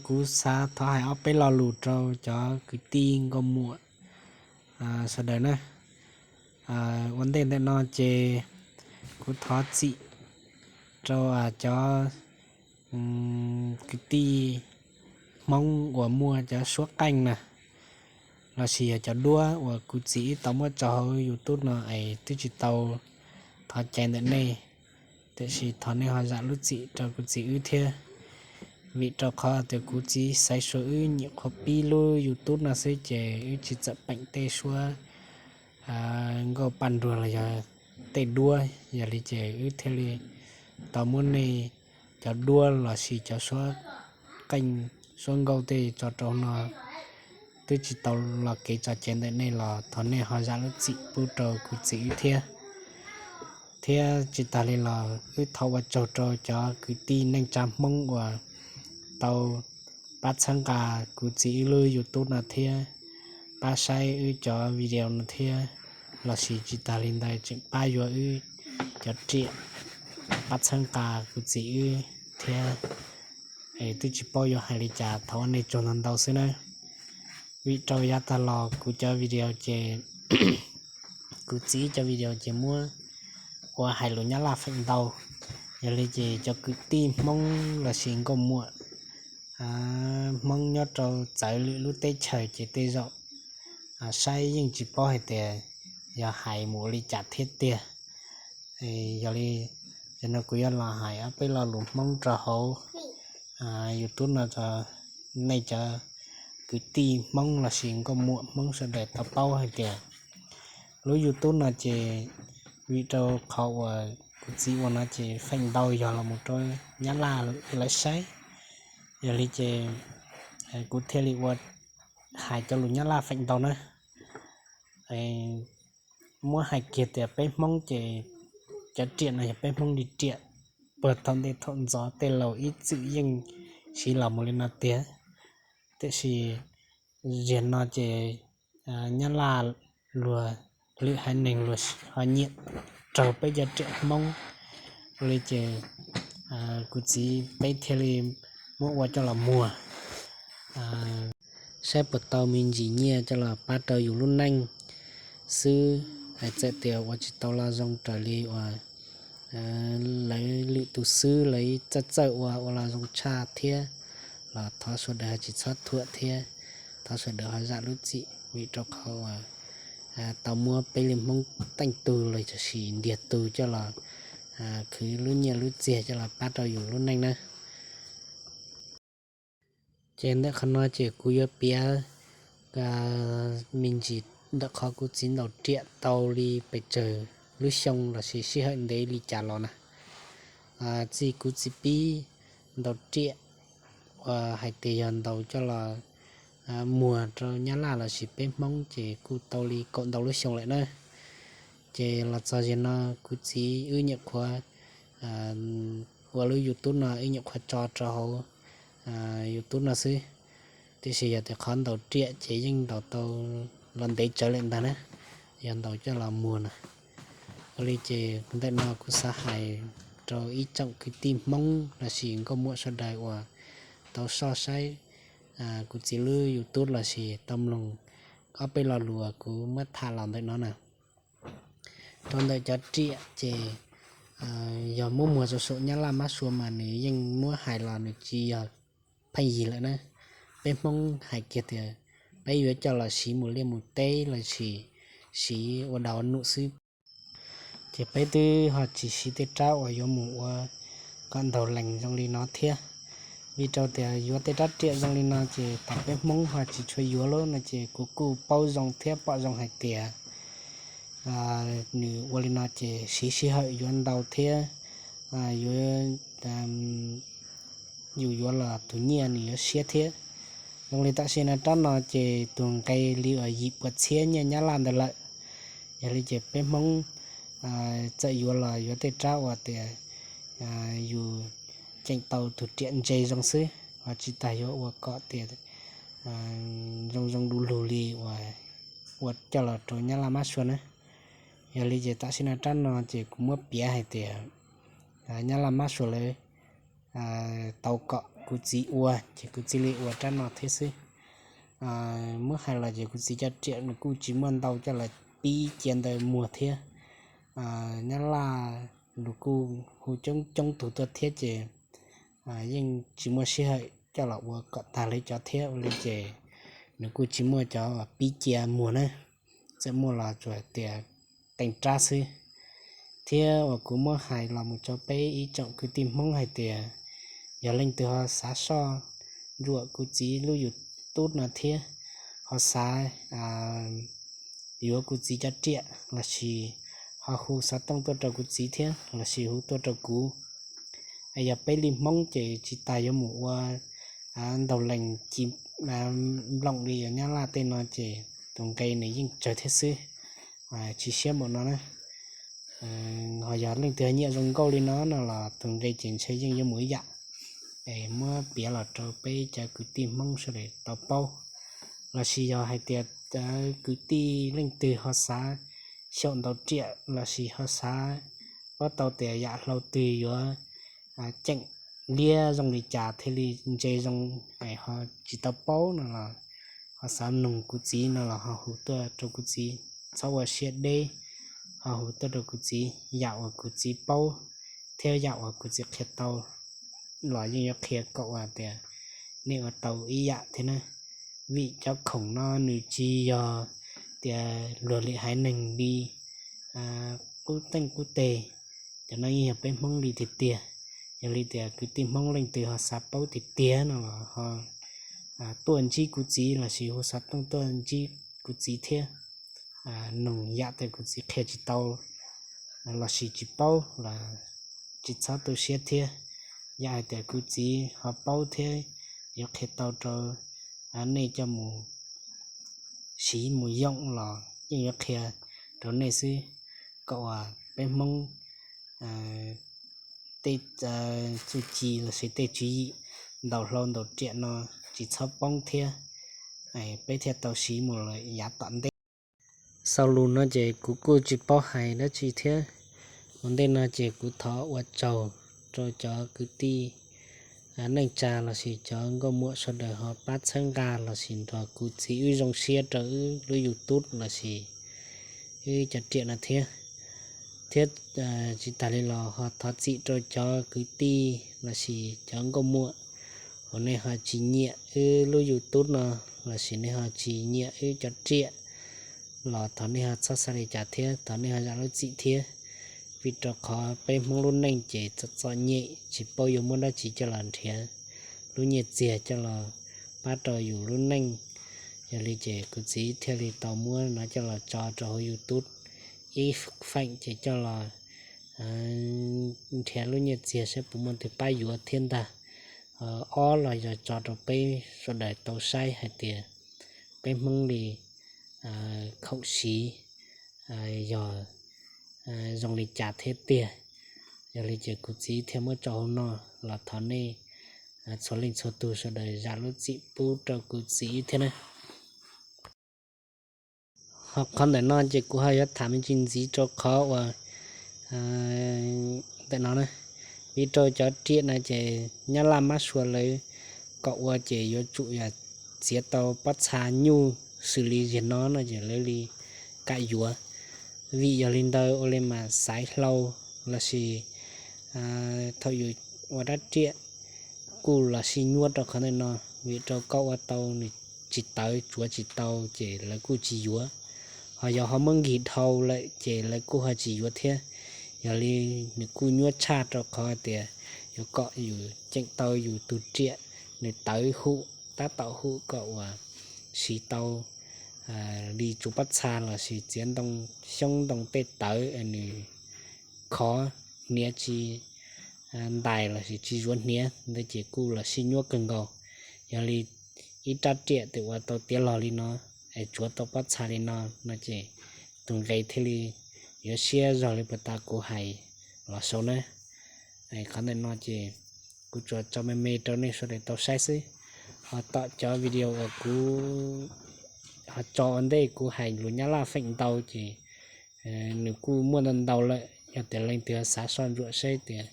Kuv xav thov hais ob peb lo lus rau cov kwv tij nkauj muam sawv daws na. Ua ntej ntawm no ces kuv thov txim rau cov kwv tij Hmoob uas muaj cov suab qeej na, lossis yog cov duab uas kuv txiv wb tau muab tso hauv YouTube no es twb tsis tau thov caiv ntawm nej. Tiam sis thov nej ho zam lub txim rau kuv txiv wb thiab, vim rau qhov tias kuv txiv xaiv suav wb nyuam qhuav pib lub YouTube no xwb ces wb tsis txawm peem tej suab nkauj paj nruag los yog tej duab, yog li ces wb thiaj li tau muab nej cov duab lossis cov suab qeej suab nkauj tej tso rau no. Twb tsis tau los kev tso caiv ntawm nej los thov nej ho zam lub txim pub rau kuv txiv wb thiab. Thiab tsis tas li los wb thov ua tsaug rau cov kwv tij neej tsa Hmoob uas tau pab txhawb nqa kuv txiv wb lub YouTube no thiab, pab saib wb cov video no thiab, lossis tsis tas li ntawd tseem pab yuav wb cov riam, pab txhawb nqa kuv txiv wb thiab. Es twb tsis paub yuav hais li cas, thov ua nej tsaug ntau ntau xwb nawb. Vim rau yav tag los kuv cov video ces, kuv txiv cov video ces muab ua hais lus Nyab Laj feem ntau. Yog li ces cov kwv tij Hmoob lossis nkauj muam Hmoob nyob rau txawv lwm lub teb chaws ces tej zaum saib yeej tsis paub hais tias yog hais mus ua li cas thiab tiag. Yog li, tam no kuv yuav los hais ob peb lo lus Hmoob rau hauv YouTube no, nej cov kwv tij Hmoob lossis nkauj muam Hmoob sawv daws tau paub hais tias lub YouTube no ces vim rau qhov uas kuv txiv ua no ces feem ntau yog los mus rau Nyab Laj lawv saib. Yog li ces kuv thiaj li ua hais cov lus Nyab Laj feem ntau na. Muab hais kiag tias peb Hmoob ces cov riam no yog peb Hmoob li riam puag thaum ntej thaum ntxov tej laus ib txwm yeej siv los mus li no tiag. Tiam sis ziag no ces Nyab Laj luag lwm haiv neeg luag ho nyiam raug peb cov riam Hmoob li ces kuv txiv peb thiaj li muab ua coj los muag saib puas tau me ntsis nyiaj coj los pab rau yus lub neej xwb. Hais txawm tias ua tsis tau los zoo raws li uas lawv lwm tus xwb lawv txawj txawj ua ua los zoo tshaj thiab los thov sawv daws ho tsis txhob thuam thiab, thov sawv daws ho zam lub txim vim rau qhov uas tau muab peb li Hmoob teej tug los sis ntiag tug coj los khwv lub nyiaj lub txiag coj los pab rau yus lub neej na. Ces ntawm qhov no ces kuv yuav piav me ntsis ntawm qhov kuv txiv ntaus riam tau li pes tsawg lub xyoo lossis sij hawm ntev li cas los na. Txij kuv txiv pib ntaus riam uas hais tias yog ntaus coj los muag rau Nyab Laj lossis peb Hmoob ces kuj tau li kaum ntau lub xyoo lawm na. Ces los txog ziag no kuv txiv wb nyuam qhuav ua lub YouTube no wb nyuam qhuav tso rau hauv YouTube no xwb. Tiam sis yog tias qhov ntaus riam ces yeej ntaus tau los ntev tsawv lawm ntag na, yog ntaus coj los muag na. Ua li ces ntawm no kuv xav hais rau ib tsoom kwv tij Hmoob lossis nkauj muam sawv daws uas tau soj saib kuv txiv lub YouTube lossis tau mloog ob peb lo lus uas kuv muab tham los ntawm no na. Rau ntawm cov riam ces yog muab muag rau saum Nyab Laj mab sua mas nws yeej muab hais los nws tsis yog pheej yig lawm na. Peb Hmoob hais kiag tias peb yuav coj los siv mus liaj mus teb lossis siv ua dau num xwb. Ces peb twb ho tsis siv tej rab uas yuav mus ua kom ntaus lees zoo li no thiab. Vim rau tias yuav tej rab riam zoo li no ces tom peb Hmoob ho tsis tshua yuav lawm no ces kuv kuj paub zoo thiab pom zoo hais tias nws ua li no ces siv sij hawm yuav ntau thiab yuav yus yuav los tus nyiaj nws yuav siab thiab. Zoo li tam sim no rab no ces tus nqe li uas yim puas txhiab nyiaj Nyab Laj ntawd lawm. Yog li ces peb Hmoob txawm yuav los yuav tej rab uas tias yus ceem tau tus riam ntse zoo xwb, ho tsis tas yuav ua kom tias zoo zoo du lug li uas ua coj los rau Nyab Laj mab sua na. Yog li ces tam sim no rab no ces kuv muab piav hais tias Nyab Laj mab sua lawv tau kom kuv txiv ua ces kuv txiv li ua rab no thiab xwb. Muab hais los ces kuv txiv cov riam nws kuj tsis muaj ntau coj los pib cia ntawd muag thiab. Nyab laj nws kuj hu coob coob tus tuaj thiab ces yeej tsis muaj sij hawm coj los ua kom tag li cov thiab ua li ces nws kuj tsis muaj cov pib cia muag na, txawm muaj los tsuas tias teeb rab xwb. Thiab uas kuv muab hais los mus rau peb ib tsoom kwv tij Hmoob hais tias yog leej twg ho xav soj ntsuam kuv txiv lub YouTube no thiab ho xav yuav kuv txiv cov riam lossis ho hu xov tooj tuaj rau kuv txiv thiab lossis hu tuaj rau kuv. Yog peb li Hmoob ces tsis tas yuav mus ua ntaus lees ci nploom li yog Nyab Laj tej no ces tus nqe nws yeej tsawg thiab xwb, tsis siab npaum no na. Ho yog leej twg nyiam zoo nkauj li no no los tus nqe ces ntshe yeej yuav mus ib yam. Es muab piav los rau peb cov kwv tij Hmoob sawv daws tau paub, lossis yog hais tias cov kwv tij leej twg ho xav xyaum ntaus riam lossis ho xav paub tau tias yam hlau twg yuav ceem liab zoo li cas thiaj li ntse zoo, es ho tsis tau paub no los ho xav noog kuv txiv no los ho hu tuaj rau kuv txiv, txhob ua siab deb, ho hu tuaj rau kuv txiv. Yam uas kuv txiv paub thiab yam uas kuv txiv qhia tau los yeej yuav qhia kom uas tias nej ua tau ib yam thiab na. Vim cov khoom no nws tsis yog tias luag li haiv neeg li qub teej qub teg, cov no yeej yog peb Hmoob li tiag tiag. Yog li tias kwv tij Hmoob leej twg ho xav paub tiag tiag no los ho tuaj ntsib kuv txiv lossis hu xov tooj tuaj ntsib kuv txiv thiab noog yam tias kuv txiv qhia tsis tau lossis tsis paub los tsis txhob tu siab thiab. Yam hais tias kuv txiv ho paub thiab yuav qhia tau rau nej coj mus siv mus yoom los yeej yuav qhia rau nej xwb, kom uas peb Hmoob tej txuj ci lossis tej tswv yim ntaus hlau ntaus riam no tsis txhob poob thiab, peb thiaj tau siv mus lawm yav tom ntej. Xaus lus no ces kuv kuj tsis paub hais dab tsi thiab. Ua ntej no ces kuv thov ua tsaug rau cov kwv tij neej tsa lossis cov nkauj muam sawv daws ho pab txhawb nqa lossis nrog kuv txiv wb zoo siab rau wb lub YouTube lossis wb cov riam no thiab. Thiab tsis tas li los ho thov txim rau cov kwv tij lossis cov nkauj muam uas nej ho tsis nyiam wb lub YouTube no lossis nej ho tsis nyiam wb cov riam los thov nej ho txhob xav li cas thiab thov nej ho zam lub txim thiab. Vim rau qhov peb Hmoob lub neej ces txom txom nyem tsis paub yuav muab dab tsi coj los nrhiav lub nyiaj txiag coj los pab rau yus lub neej. Yog li ces kuv txiv thiaj li tau muab no coj los tso rau hauv YouTube ib feem ces coj los nrhiav lub nyiaj txiag saib puas muaj tus pab yuav thiab ntag. Ob los yog tso rau peb sawv daws tau saib hais tias peb Hmoob li khoom siv yog zoo li cas thiab tiag. Yog li ces kuv txiv thiaj muab tso hauv no los thov nej txhua leej txhua tus sawv daws zam lub txim pub rau kuv txiv thiab na. Ho qhov ntawm no ces kuv ho yuav tham me ntsis ntxiv rau qhov uas ntawm no na. Vim rau cov riam no ces nyab laj mab sua lawv kom ua ces yuav tsum yog txiav tau pob txha nyuj xws li ziag no no ces lawv li kam yuav. Vim yog li ntawd ua li mas xaiv hlau lossis thaum yus ua rab riam kuj los sib nyuaj rau qhov ntawm no, vim rau koj ua tau nws tsis tawv tsuav tsis tau ces lawv kuj tsis yuav. Ho yog ho muab nkig dhau lawm ces lawv kuj ho tsis yuav thiab. Yog li nws kuj nyuaj tshaj rau qhov tias yuav kom yus ceem tau yus tus riam nws tawv hum tab tom hum kom uas siv tau li tsuav pob txha lossis txiav ntoo xyoob ntoo tej tawv nws khov hniav tsis ntais lossis tsis zuav hniav ntawd ces kuj los sib nyuaj kawg nkaus. Yog li ib rab riam twb ua tau tiav los li no es tsuav tau pob txha li no no ces tus nqe thiaj li yuav siab zog li puag ta kuv hais los saud na. Qhov ntawm no ces kuv tsuas tso me me rau nej sawv daws tau saib xwb. Ho tom cov video uas kuv ho tso ua ntej kuv hais lus nyab laj feem ntau ces nws kuj muaj ntau ntau lawm. Yog tias leej twg xav soj ntsuam saib tias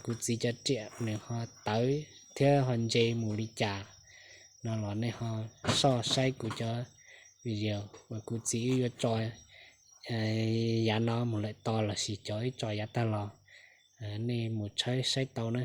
kuv txiv cov riam nws ho tawv thiab ho ntse mus li cas no los nej ho soj saib kuv cov video uas kuv txiv wb yuav tso yav no mus lawm tos lossis cov wb tso yav tag los, nej mus tshawb saib tau na.